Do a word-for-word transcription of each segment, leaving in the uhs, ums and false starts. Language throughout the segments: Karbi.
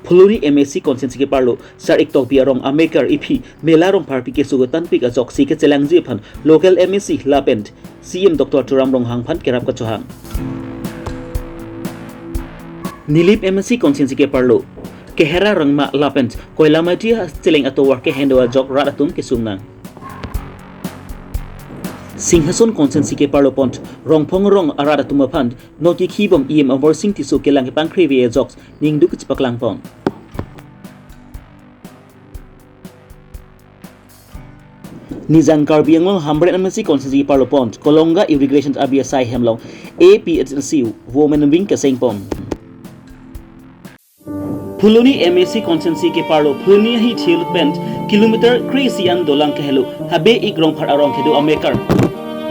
Phuloni M A C constituency keparlo Sar Iktokbi arong amekar iphi Mela Rongpharpi keso ketanpik ajoksi kechelangji aphan local M A C lapen C M Doctor Tuliram Ronghang aphan kerap kachohang. Nilip M A C constituency keparlo Kehera Rengma lapen Koilamati cheleng atovar kehendo ajok rat atum kesung nang. Singhason constituency keparlo pon Rongphong arong arat atum aphan non kekhibom E M Amarsing Tisso kelang kepangkrevi ajok ningduk chepaklang pon. Nijang Karbi Anglong Hamren M A C constituency keparlo pon Kolonga Irrigation Abi asai hem along A P H L C Women Wing keseng pon. Phuloni M A C constituency keparlo Phuloni ahi thil pen kilometer kre-isi an dolang kehelo Habe Ik Rongphar arong kedo amekar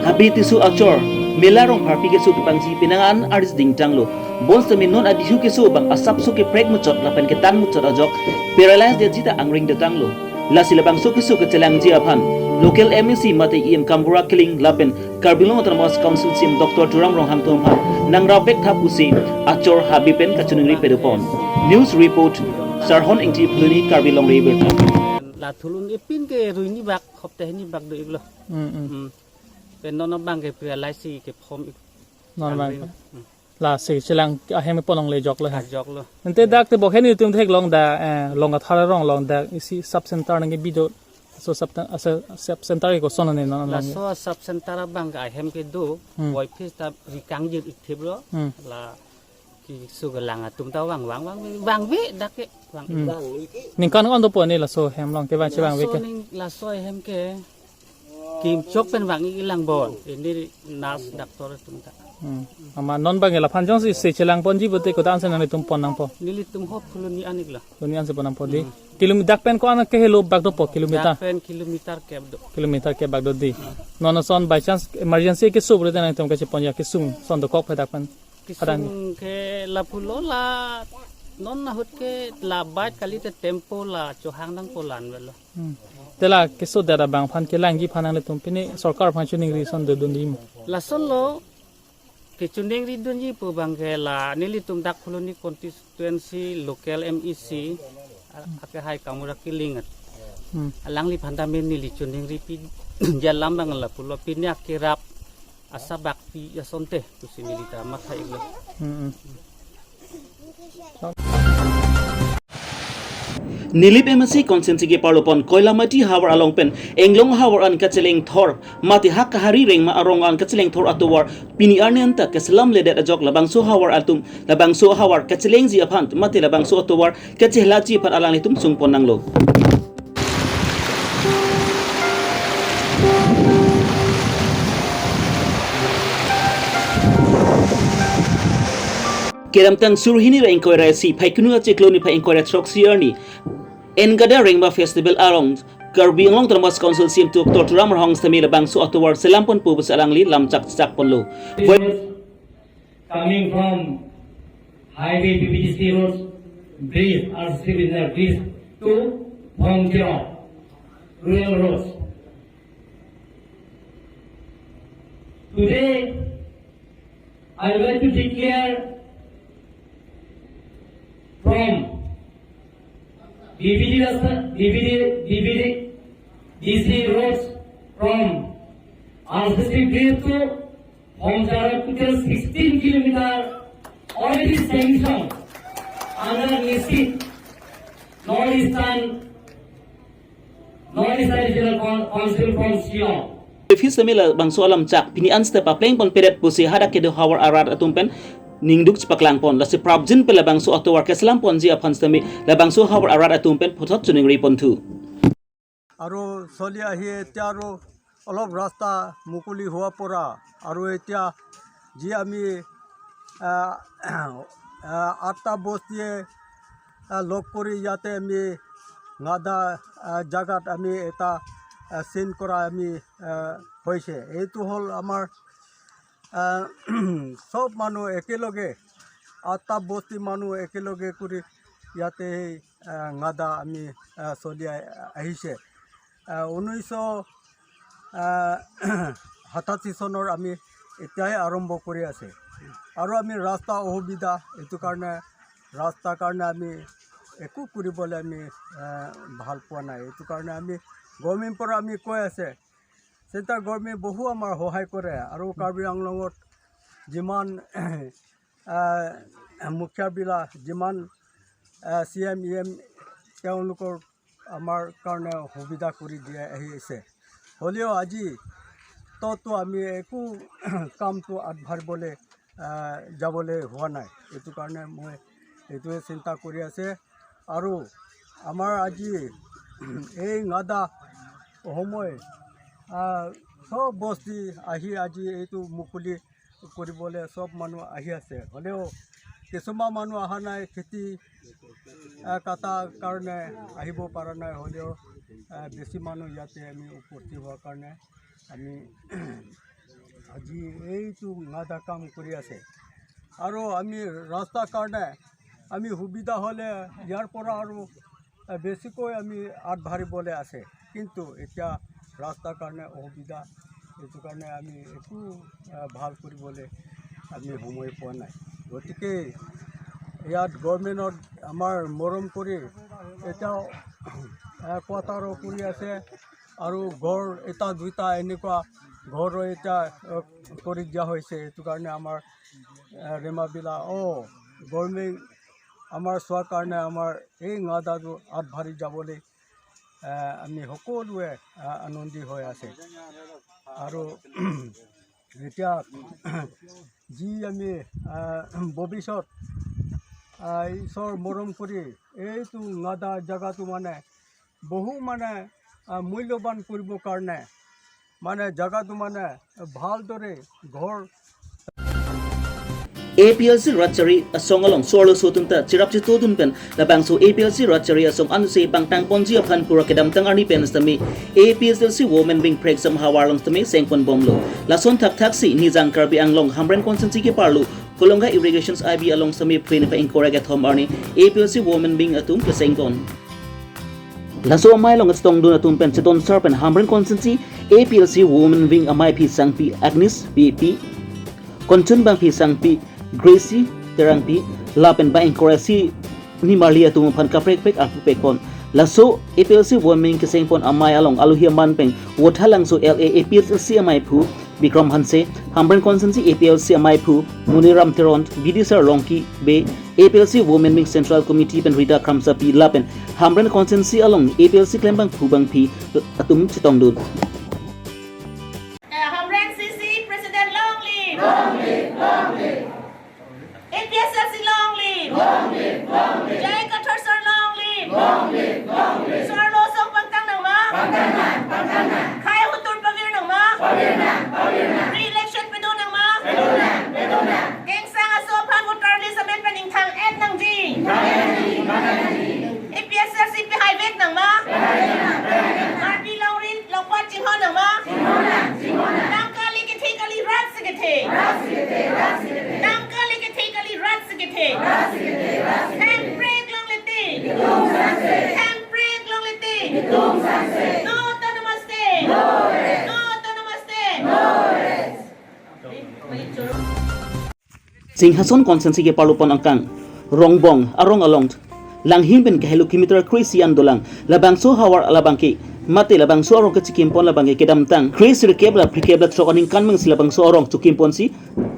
Habe Tisso achor Mela Rongpharpi keso kepangji penang an aris dingtanglo. Bonsitame non abihu keso abang asapso keprek muchot lapen ketang muchot ajok paralyze detji ta angring detanglo. Lasi labangso keso kechelangji aphan local M A C mate E M Kambura Killing lapen Karbi Anglong Autonomous Council C M Doctor Tuliram Ronghang atum aphan nangrap vek tha pusi achor Habe pen kachiningri pado pon. News report, Sarhon Ingti, Phuloni, Karbi Anglong River. La thulun ipin ke ruini bak khop tehini bak do iklo. Hmm, hmm. Hmm. Pen non abang ke paralyze si kephom ik. Non abang. Hmm. Lasi chelang ahem pon longle joklo he. Ajoklo. Ante dak te bokhe nelitum theklong dak, eh, Longathar arong along dak isi sub center nangkebi do. So sub, asa sub center ke koson ne non along. Laso sub center abang ke ahem kedo. Hmm. Boy phis ta rikang jir ithip lo. Hmm. La keso kelang atum ta vang vang vang vang ve dak ke vang. Hmm. Ningkan ko-an dopo ne laso hem along kevang chevang ve ke? Laso ning laso ahem ke kimchok pen vang ik lang bon. Ini nurse doctor atum ta. Hmm. Amat non abang ke laphan jongsi se chelang ponji pute kodak ansi nanglitum pon nangpo? Nelitum ho Phuloni an iklo. Phuloni ansi pon nangpo di. Hmm. Kilometer dak pen ko-an kehelo bak dopo kilometer? Dak pen kilometer kep do. Kilometer kep bak do di. Hmm. Non ason by chance emergency keso pute nangtum kachepon ya kesung ason dokok phe dak pen. Kesung ke lapulo la non ahut ke la bike kali te tempo la chohang nangpo la-an avelo. Hmm. Te la keso det abang aphan kelangji aphan nanglitum pini sorkar aphan chiningri ason dodun di mo? Lasonlo kechiningri dunji pu abang ke la nelitum dak Phuloni constituency local M A C a-, akehai Kambura Killing at. Hmm. Alangliphan ta main neli chiningri pi jalam abang lapulo pini akerap asabak pi asonte pusi neli ta matha iklo. Hmm, hmm. Nilip M A C constituency keparlo pon Koilamati havar along pen Englong havar an kacheleng thor mate Hak Kahari Rengma arong an kacheleng thor atovar pini arni anta keselam ledet ajok labangso havar atum labangso havar kachelengji aphan mate labangso atovar kachehelaji aphan alanglitum sungpon nanglo. Kedamtang suri hini ra ingkoi ra isi Phaikunu achiklo niphai ingkoi ra throksi arni Engada Rengma Festival along Karbi Anglong Autonomous Council C M Doctor Tuliram Ronghang sitame labangso atovar selam ponpo pusi alangli lam chakchak ponlo. Coming from highway B B D C roads, bridge, R C C business bridge to Phongjo rural roads. Today, I would like to declare from B B D, B B D, B B D C roads from R C C bridge to Phongjo total sixteen kilometer already sanctioned under NESIP, North Eastern, North Eastern Regional Coun-, Council from Shillong. Office sitame labangso alam chak pini an step apleng ponpedet pusi hadak kedo havar arat atum pen ningduk chepaklang pon lasi prapjin pen labangso atovar keselam ponji aphan sitame labangso havar arat atum pen puthot chiningri ponthu. আৰু চলি আহি এতিয়া আৰু অলপ ৰাস্তা মুকলি হোৱাৰ পৰা আৰু এতিয়া যি আমি, আহ, আহ, আঠটা বস্তিয়ে, আহ, লগ কৰি ইয়াতে আমি নাদা, আহ, জাগাত আমি এটা, আহ, চিন কৰা আমি, আহ, হৈছে। এইটো হ'ল আমাৰ, আহ, চব মানুহ একেলগে, আঠটা বস্তি মানুহ একেলগে কৰি ইয়াতে সেই, আহ, নাদা আমি, আহ, চলি আ-, আহিছে। আহ, ঊনৈছশ, আহ, সাতাশী চনৰ আমি এতিয়াই আৰম্ভ কৰি আছে। আৰু আমি ৰাস্তা অসুবিধা, এইটো কাৰণে, ৰাস্তাৰ কাৰণে আমি একো কৰিবলৈ আমি আহ, ভাল পোৱা নাই। এইটো কাৰণে আমি গভৰ্ণমেণ্টৰ পৰা আমি কৈ আছে, চেণ্ট্ৰেল গভৰ্ণমেণ্ট বহু আমাৰ সহায় কৰে আৰু কাৰ্বি আংলঙত যিমান আহ, মুখীয়া বিলাক যিমান চি এম ই এম তেওঁলোকৰ আমাৰ কাৰণে সুবিধা কৰি দিয়া আহি আছে। হ'লেও আজি ততো আমি একো কামটো আগবাঢ়িবলৈ আহ, যাবলৈ হোৱা নাই। এইটো কাৰণে মই এইটোৱে চিন্তা কৰি আছে। আৰু আমাৰ আজি এই নাদা সময় আহ, সব বস্তি আহি আজি এইটো মুকলি কৰিবলৈ সব মানুহ আহি আছে। হ'লেও কিছুমান মানুহ অহা নাই, খেতি আহ, কটাৰ কাৰণে আহিব পৰা নাই। হ'লেও আহ, বেছি মানুহ ইয়াতে আমি উপস্থিত হোৱাৰ কাৰণে আমি আজি এইটো নাদা কাম কৰি আছে। আৰু আমি ৰাস্তাৰ কাৰণে আমি সুবিধা হ'লে ইয়াৰ পৰা আৰু আহ, বেছিকৈ আমি আগবাঢ়িবলৈ আছে, কিন্তু এতিয়া ৰাস্তাৰ কাৰণে অসুবিধা। এইটো কাৰণে আমি একো আহ, ভাল কৰিবলৈ আমি সময় পোৱা নাই। গতিকে ইয়াত গভৰ্ণমেণ্টত আমাৰ মৰম কৰি এতিয়াও আহ, কোৱাৰ্টাৰো কৰি আছে আৰু ঘৰ এটা দুটা এনেকুৱা ঘৰ এতিয়া আহ, কৰি দিয়া হৈছে। এইটো কাৰণে আমাৰ আহ, ৰেমাবিলা অ গভৰ্ণমেণ্ট আমাৰ চোৱাৰ কাৰণে আমাৰ এই নাদাটো আগবাঢ়ি যাবলৈ আহ, আমি সকলোৱে আহ, আনন্দিত হৈ আছে। আৰু এতিয়া যি আমি আহ, ভৱিষ্যত আহ, ঈশ্বৰ মৰম কৰি এইটো নাদা জেগাটো মানে বহু মানে আহ, মূল্যৱান কৰিবৰ কাৰণে মানে জেগাটো মানে ভালদৰে ঘৰ A P L C Rat Chari asong along so-arlo so atum ta chirap chitodun pen labangso A P L C Rat Chari asong anse pangtang ponji aphan pura kedamtang arni pen sitame A P H L C Women Wing Phreksam havar along sitame sengpon bomlo. Lason thakthak si Nijang Karbi Anglong Hamren Constituency keparlo Kolonga Irrigation I B along sitame phin pa ingkoi ra kethom arni A P H L C Women Wing atum kesengpon. Laso amei along chetongdun atum pen chetonsar pen Hamren Constituency A P H L C Women Wing amei aphi sangpi Agnes P P, Konchun bangphi sangpi Gracie Terangpi, lapen bang ingkoi ra si nimarli atum aphan kaprek prek arpu pekpon. Laso A P H L C Women Wing kesengpon amei along alohi aman pen Vothatlangso L A A P H L C amei aphu Bikram Hanse, Hamren Constituency A P H L C amei aphu Muniram Teron, B D C Rongki Bey, A P H L C Women Wing Central Committee pen Rita Kramsapi lapen Hamren Constituency along A P H L C klembangphu bangphi atum chetongdun. Hamren C C President long live! Long live, long live! A P H L C long live! Long live, long live! J I Kathar sir long live! Long live, long live! So-arlo asong pangtang nang ma? Pangtang nang, pangtang nang! Khei ahutur pavir nang ma? Pavir nang, pavir nang! Re-election pedo nang ma? Pedo nang, pedo nang! Kengsang aso aphan voter list amen pen ingthang-et nangji! Ingthang-et nangji, ingthang-et nangji! A P H L C pehai vek nang ma? Pehai vek nang, pehai vek nang! Karbi longri longpat chinghon nang ma? Chinghon nang, chinghon nang! Dam kali kethe kali rat si kethe. Rat si kethe, rat si kethe. Dam kali kethe kali rat si kethe. Rat si kethe, rat si kethe. Hemprek longle te. Netum sangse. Hemprek longle te. Netum sangse. No autonomous state. No rest. No autonomous state. No rest. Singhason Constituency keparlo pon angkang Rongbong arong along langhin pen kahelo kilometer kre-isi an dolang. Labangso havar labang ke mate labangso arong kechikim pon labang ke kedamtang kre-sirkep ra phlikep ra throk aningkan meng si labangso arong chikim ponsi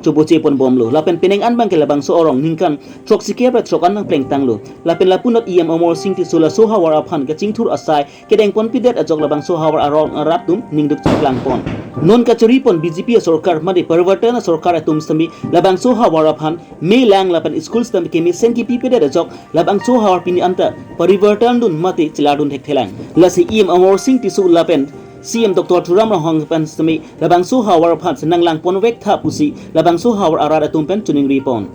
choboche pon bomlo. Lapen penang an bang ke labangso arong ningkan throksikep ra throk an nangplengtanglo. Lapen lapunot E M Amarsing Tisso laso havar aphan kachingthur asai kedeng ponpidet ajok labangso havar arong arat atum ningduk chaklang pon. Non kachari pon B J P asorkar mate parivartan asorkar atum sitame labangso havar aphan me lang lapen school sitame kemesen kipipedet ajok labangso havar pini anta parivartan dun mate chelardun thekthelang. Lasi E M Amarsing Tisso lapen C M Doctor Tuliram Ronghang pen sitame labangso havar aphan chenanglang ponvek tha pusi labangso havar arat atum pen chiningri pon.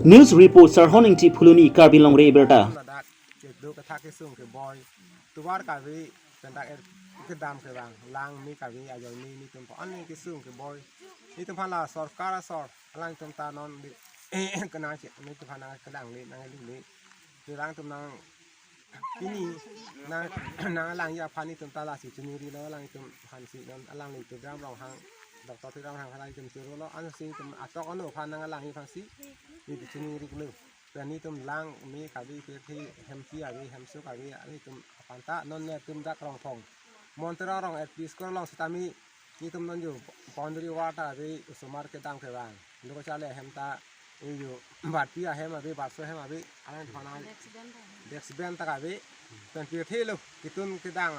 News report Sarhon Ingti Phuloni, Karbi Longri Abirta. Ladak kedo kethak kesung keboi. Tovar kave pendak er kedam kevang lang me kave ajoine netum pon kesung keboi. Netum aphan la sorkar asor alangtum ta non di kenang che netum aphan nangkelangli nanglule. Alangtum nang pini nang nangkelangji aphan netum ta lasi chiningrilo alangtum aphansi non alangli Tuliram Ronghang Doctor Tuliram Ronghang alangtum chirolo ansi netum atok ano aphan nangkelangji aphansi netum chiningrilo. Pen netum lang me kave, pirthe hempi ave, hemsuk ave, netum aphan ta non netum dak Rongphong Monteron rong L P school along sitame netum non jo boundary wall ta ave, osomar kedam kevang. Lo kacharli ahem ta, e jo batpi ahem ave, batso ahem ave, alangphan desk bench ta ave. Pen pirthe lo ketun kedang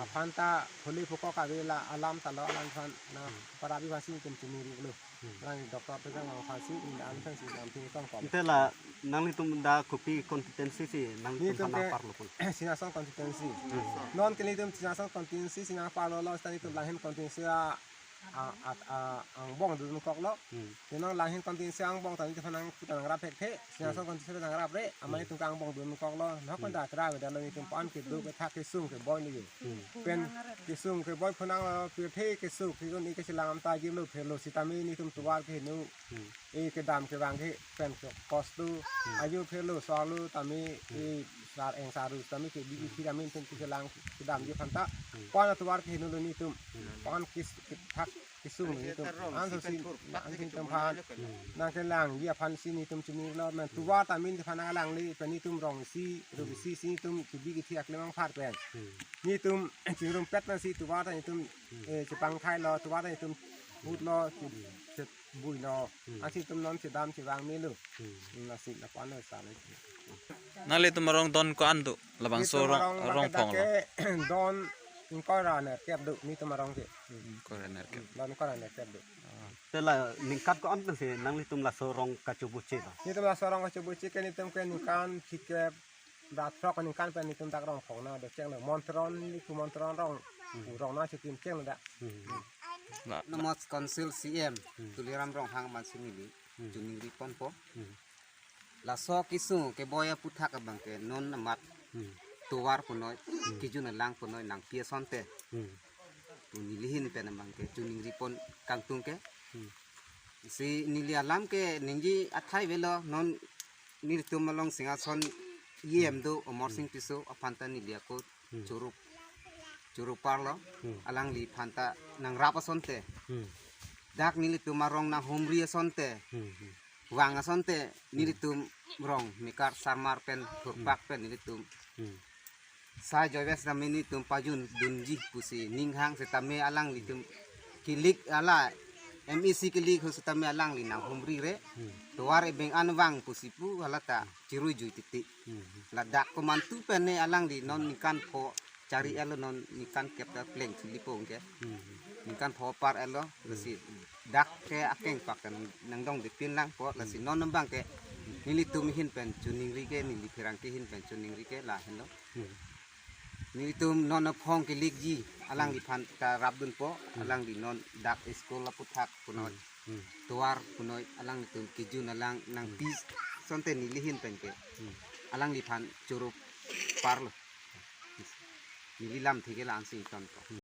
aphan ta holi phukok ave, la alam ta lo, alangphan na para bi phansi netum chiningri lo. Alang doctor Thedang Ronghang aphansi, ne an phansi, nam thing tong kom. Ante la nanglitum dak kopi constituency si nanglitum Netum aphan ke nangparlo pon? Singhason constituency. Non ke netum Singhason constituency si nangparlo lo, seta netum Langhin constituency a, a, a, a, angbong dunkoklo. Hmm. Te non Langhin constituency angbong ta netum aphan nang, kita nangrap thekthe, Singhason constituency nangrap re, amat netum ke angbong dunkoklo. Nahok pen dak ra beda lo, netum pan kedo kethak kesung keboi lo. Hmm. Pen kesung keboi phu nanglo, pirthe kesung ke un-e kachelangdam ta jim lo, phelo sitame netum tovar kehingno, Hmm. e kedam kevang ke pen ke kostu, Hmm. ajo phelo, solo tame, Hmm. e sar eng saru tame ke bigi Hmm. kira min tum kelang kedamji aphan ta. Hmm. Pan tovar kehingno lo netum. Hmm. Pan kes, kethak kesung lo netum. Anso si, an si netum aphan. Hmm. Nangkelangji aphansi netum chinilo, men tovar tame nephan nangkelangji pen netum rong isi, ru isi si netum kebi kethe aklemang apar pen. Hmm. Netum chingrumpet nangsi tovar ta netum, Hmm. e, chepangthailo, tovar ta netum hutlo, che, chebuilo. Hmm. Ansi netum non chedam chevang melo. Hmm. Lasi lapu-an lo sale. Nanglitum arong don ko-an do? Labangso Netum rong, arong Rongphong lo. Kedake don ingkoi ra nerkep do, netum arong ke. Hmm. Ingkoi ra nerkep. Don ingkoi ra nerkep do. Ah. Te la ningkan ko-an pensi nanglitum laso rong kachobuche ba? Netum laso rong kachobuche ke netum ke ningkan phlikep ra throk ningkan pen netum dak Rongphong na do chenglo. Monteron, netum Monteron rong, Hmm. rong na chikim chenglo dak. Hmm. Na, North Council C M, Hmm. Tuliram Ronghang aphansi neli, Hmm. chiningri ponpo. Hmm. Laso kesung keboi aphuthak abang ke non amat Hmm. tovar punoi, Hmm. kejun alang punoi nangpi asonte. Hmm. Pu neli ahin pen abang ke chiningri pon kangtung ke. Hmm. Si neli alam ke ningje athai avelo, non nelitum along Singhason E M do Amarsing Hmm. Tisso aphan ta neli ako Hmm. choro, choro parlo, Hmm. alangliphan ta nangrap asonte. Hmm. Dak nelitum arong nanghumri asonte. Hmm. Hmm. Vang asonte Hmm. nelitum rong mekar sarmar pen Hmm. thurpak pen nelitum. Hmm. Sai Joyce tame nelitum pajun dunji pusi ninghang setame alanglitum kilik ala M A C kilik ho setame alangli nanghumri re. Hmm. Tovar ebeng an vang pusi pu hala ta chirui jui titi. Hmm. Ladak komantu pen ne alangli non ningkan pho chari Hmm. elo, non ningkan kep ta pleng si lipo ke. Hmm. Ningkan pho par elo, Hmm. lasi dak ke akeng pak kan nangdong de pin langpo, lasi Hmm. non abang ke nelitum ahin pen chiningri ke, neli pherangke ahin pen chiningri ke lahenlo. Hmm. Nelitum non aphong kelikji alangliphan ta rapdunpo, Hmm. alangli non dak school aphuthak punoi, Hmm. Hmm. tovar punoi, alanglitum kejun alang nangpi Hmm. asonte neli ahin pen ke. Hmm. Alangliphan choro parlo. Neli lamthe ke la-ansi ingtonpo.